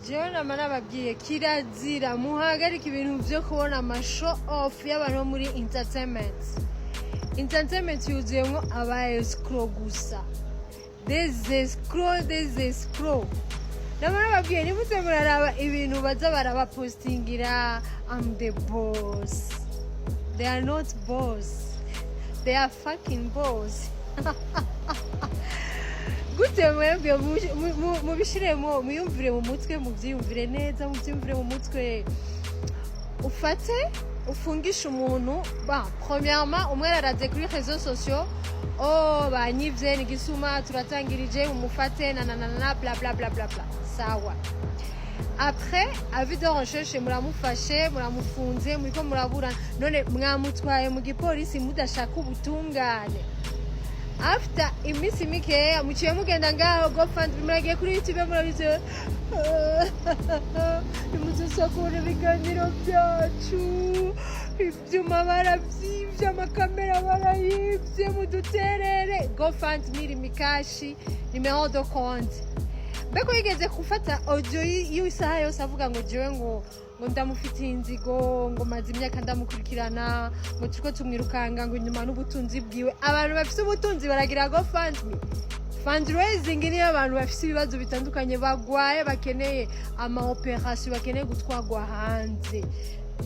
Jewe nama nababwiye, kirazira muhagarike ibintu vyo kubona ama show off y'abantu bo muri entertainment. Entertainment yuzuyemwo aba escrocs gusa, des escrocs, des escrocs. Nama nababwiye, nimuze muraraba ibintu baza barabapostingira, "I'm the boss." They are not boss, they are fucking boss. Gute mwebwe mubishiremo, muyumvire mu mutwe, mubyiyumvire neza, mubyiyumvire mu mutwe. Ufate ufungishe umuntu ba premièrement, umwe araraze kuri réseaux sociaux: "Oh, banyivye, ni gisuma, turatangirije, mumufate," na na na na bla bla bla bla bla. Sawa, après avis de recherche, muramufashe, muramufunze, muriko muraburana. None mwamutwaye mu gipolisi mudashaka ubutungane. After iminsi mikeya muciye mugenda ngaho GoFund, muragiye kuri YouTube, murabize: "Nimuzosakura ibiganiro byacu, ibyuma barabyibye, amakamera barayibye, muduterere GoFund Lumicash, numéro de compte." Mbega yigeze gufata audio y'isaha yose avuga ngo jewe ngo ndamufitiye inzigo, ngo maze imyaka ndamukurikirana, ngo turiko tumwirukanga ngo inyuma n'ubutunzi bwiwe. Abantu bafise ubutunzi baragira GoFundMe? Fundraising niyo abantu bafise ibibazo bitandukanye, bagwaye, bakeneye ama opération, bakeneye gutwarwa hanze.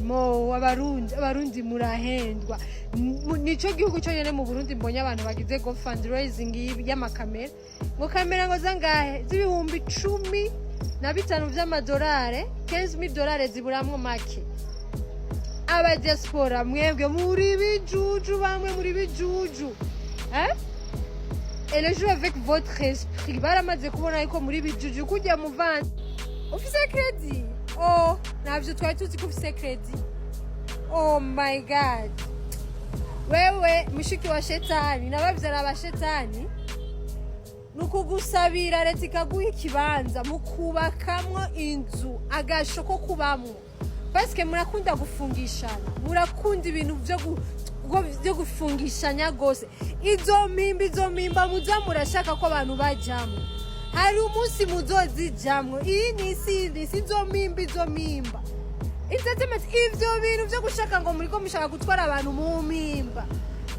Mo Abarundi murahendwa. Nico gihugu cyonyine mu Burundi mbonye abantu bagize go fundraising y'amakamera, ngo kamera ngo zangahe, z'ibihumbi 15 vy'amadolari, 15,000 dolari ziburamwo make. Aba diaspora mwebwe muri bijuju, bamwe muri bijuju, eh? Elle joue avec votre esprit. Baramaze kubona yuko muri bijuju. Kujya muvanze ufise crédit, oh, ntabyo twari tuzi ko ufise crédit. Oh my God, wewe mushiki wa shetani n'ababyara ba shetani, ni ukugusabira leta ikaguha ikibanza mukubakamwo inzu, agasho ko kubamwo, parce que murakunda gufungishana, murakunda ibintu byo gufungishanya rwose. Izo mpimba, izo mpimba muza murashaka ko abantu bajyamo, hari umunsi muzozijamwo. Iyi ni isi, iyi ni isi. Izo mpimba, izo mpimba, entertainment, ivyo bintu byo gushaka ngo muriko mushaka gutwara abantu mu mpimba,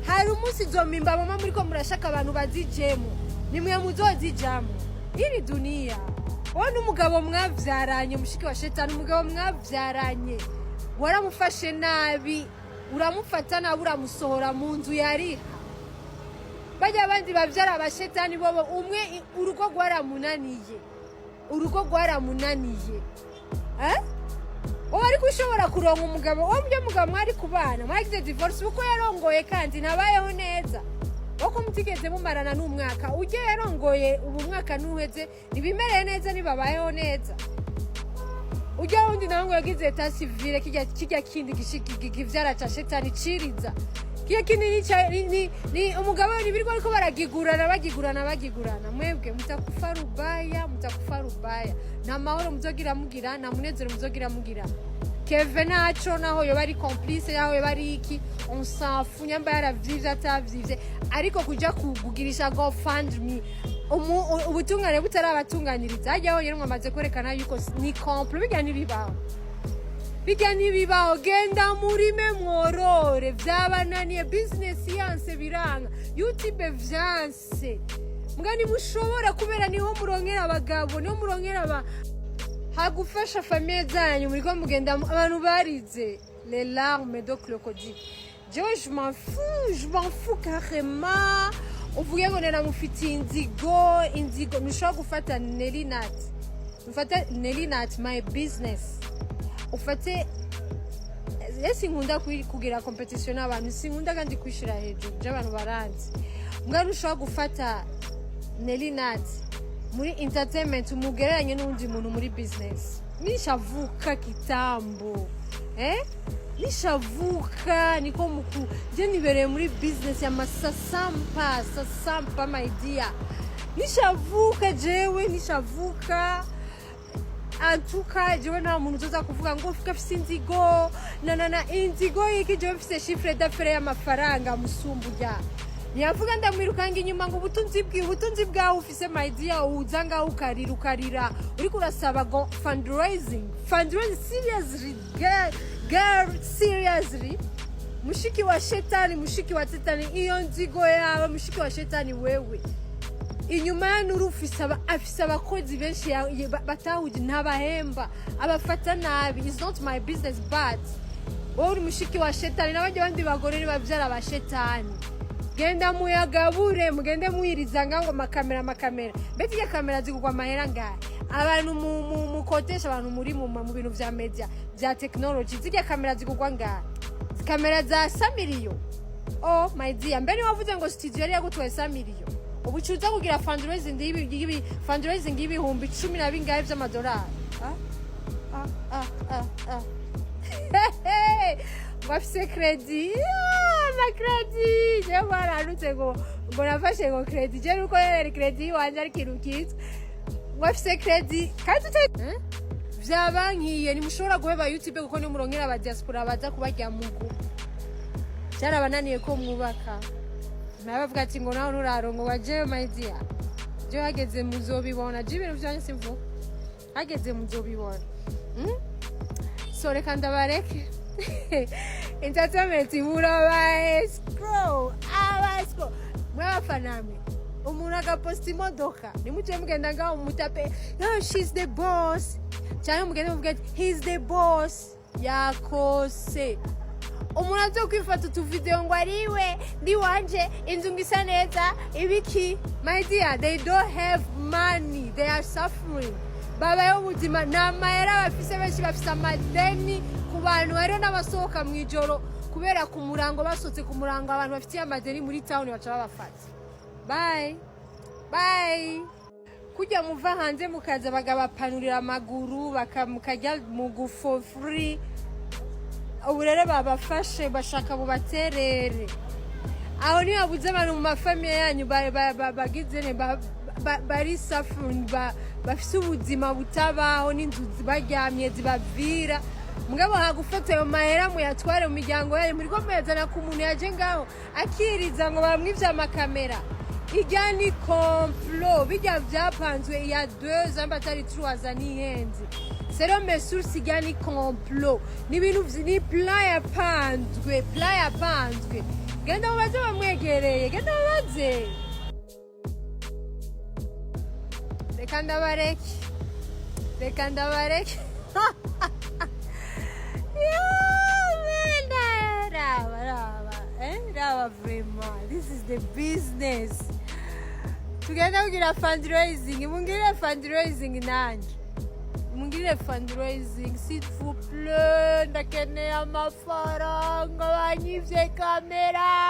hari umunsi izo mpimba mama muriko murashaka abantu bazijemo, nimwe muzozijamo. Iri duniya, wowe n'umugabo mwavyaranye, mushiki wa shetani, umugabo mwavyaranye waramufashe nabi, uramufata nabi, uramusohora mu nzu yariha. Bajya abandi bavyara abashetani bobo, umwe urugo rwaramunaniye, urugo rwaramunaniye, eh? Wowe ariko ushobora kuronka umugabo, uwo mujya mugabo mwari kubana, mwagize divorce kuko yarongoye kandi ntabayeho neza, wako mutigeze mumarana n'umwaka. Ujye yarongoye ubu umwaka ntuheze, ntibimereye neza, ntibabayeho neza. Ujya wundi nawe ngo yagize état civil, kijya kindi kivyara ca shetani ciriza, kijya kindi ni umugabo, nibirirwa ariko baragigurana, bagigurana, bagigurana. Mwebwe mutakufa rubaya, mutakufa rubaya. Nta mahoro muzogira mugira, nta munezero muzogira mugira. Keve naco naho yoba ari complice, naho yoba ari iki, on s'en fout, nyamba yaravyivye atavyivye, ariko kuja kugugirisha GoFundMe ubutungane butarabatunganiriza, hajya honyine mwamaze kwerekana yuko ni complot. Bijya ntibibaho, bijya ntibibaho. Genda murime mworore, vyabananiye, business yanse, biranga, YouTube vyanse, mbwa ntimushobora kubera niho muronkera abagabo, niho muronkera aba hagufasha famille zanyu. Muriko mugenda abantu barize les larmes de crocodile. Jewe je m'en fous, je m'en fous carrément. Uvuge ngo naramufitiye inzigo, inzigo ntushobora gufata Nelly Nat, ufate Nelly Nat my business, ufate. Sinkunda kugira compétition n'abantu, sinkunda kandi kwishira hejuru by'abantu baranzi. Mbwa ntushobora gufata Nelly Nat muri entertainment umugereranye n'undi muntu muri business. Nishavuka kitambo, eh? Nishavuka niko muku je nibereye muri business ya masasampa sasampa, my dear. Nishavuka jewe, nishavuka antuka. Jewe nta muntu uzoza kuvuga ngo ufika afise inzigo na na na inzigo iki. Jewe mfise chiffre d'affaires y'amafaranga musumburya. Ntiyavuga ndamwirukanga inyuma ngo ubutunzi bwiwe, ubutunzi bwawe ufise, my dear, uza ngaho ukarira, ukarira, uriko urasaba go fundraising, fundraising. Seriously, girl, girl, seriously, mushiki wa shetani, mushiki wa tetani, iyo nzigo yawe, mushiki wa shetani wewe. Inyuma ya Nuru ufise afise abakozi benshi batahuje, ntabahemba, abafata nabi. Is not my business, but wowe uri mushiki wa shetani n'abandi bandi bagore ni bavyara ba shetani. Genda muyagabure, mugende mwiriza ngaho ngo amakamera, amakamera. Mbese irya kamera zigurwa amahera ngahe? Abantu mukotesha abantu muri mu bintu vya media, vya technology, zirya kamera zigurwa ngahe? Kamera za samiriyo. Oh my dear, mbere wavuze ngo studio yari yagutwaye samiriyo, ubu ucuza kugira fundraising fundraising y'ibihumbi cumi na bingahe vy'amadolari? Ah ah ah ah ah, ngo afise crédit, ama crédit. Jewe baranutse ngo nafashe ngo crédit. Je nuko yari crédit iwanje ari ikintu kitwa ngo afise crédit kandi tuta. Eh? Vyabankiye, ntimushobora guheba YouTube kuko nimuronkera aba diaspora baza kubarya mugu. Byarabananiye ko mwubaka. Nawe bavuga ati ngo nawe nurarongo jewe, my dear, jewe hageze muzobibona. Je ibintu vyanje simvuga, hageze muzobibona. So reka ndabareke. Entertainment muraba escrow, aba escrow mwabafana mwe. Umuntu agaposta imodoka, nimuce mugenda ngaho mutape "Oh, she's the boss", cyangwa mugende muvuge ati "He's the boss". Yakose umuntu azo kwifata utuvideo ngo ariwe ndi wanje, inzu ngo isa neza, ibiki. My dear, they don't have money, they are suffering. Babayeho ubuzima, nta mahera bafise. Benshi bafise amadeni ku bantu. Hariho n'abasohoka mu ijoro kubera ku murango, basohotse ku murango, abantu bafitiye amadeni muri town baca babafata. Bye bye. Kujya muva hanze mukaza bagabapanurira amaguru, mukajya mu for free. Ubu rero babafashe, bashaka bubaterere aho. Ntibabuze abantu mu mafamiye yanyu bagize bari suffering, bafise ubuzima butabaho n'inzu baryamye zibavira. Mugabo hagufata ayo mahera muyatware mu miryango yanyu, muriko muyazana ku muntu yaje ngaho akiriza ngo bamwivye amakamera. Irya ni complot, bijya vyapanzwe iya 2 ans, atari 3 ans, nihenze. Selon mes sources, irya ni complot, ni ibintu ni plan yapanzwe, plan yapanzwe. Genda mubaze bamwegereye, genda mubaze. Reka ndabareke, reka ndabareke. Yeah, man, raba, raba, eh? Raba, vraiment, this is the business. Tugenda kugira fundraising, mungirire fundraising nanje, mungirire fundraising s'il vous plaît. Ndakeneye amafaranga, banyivye kamera.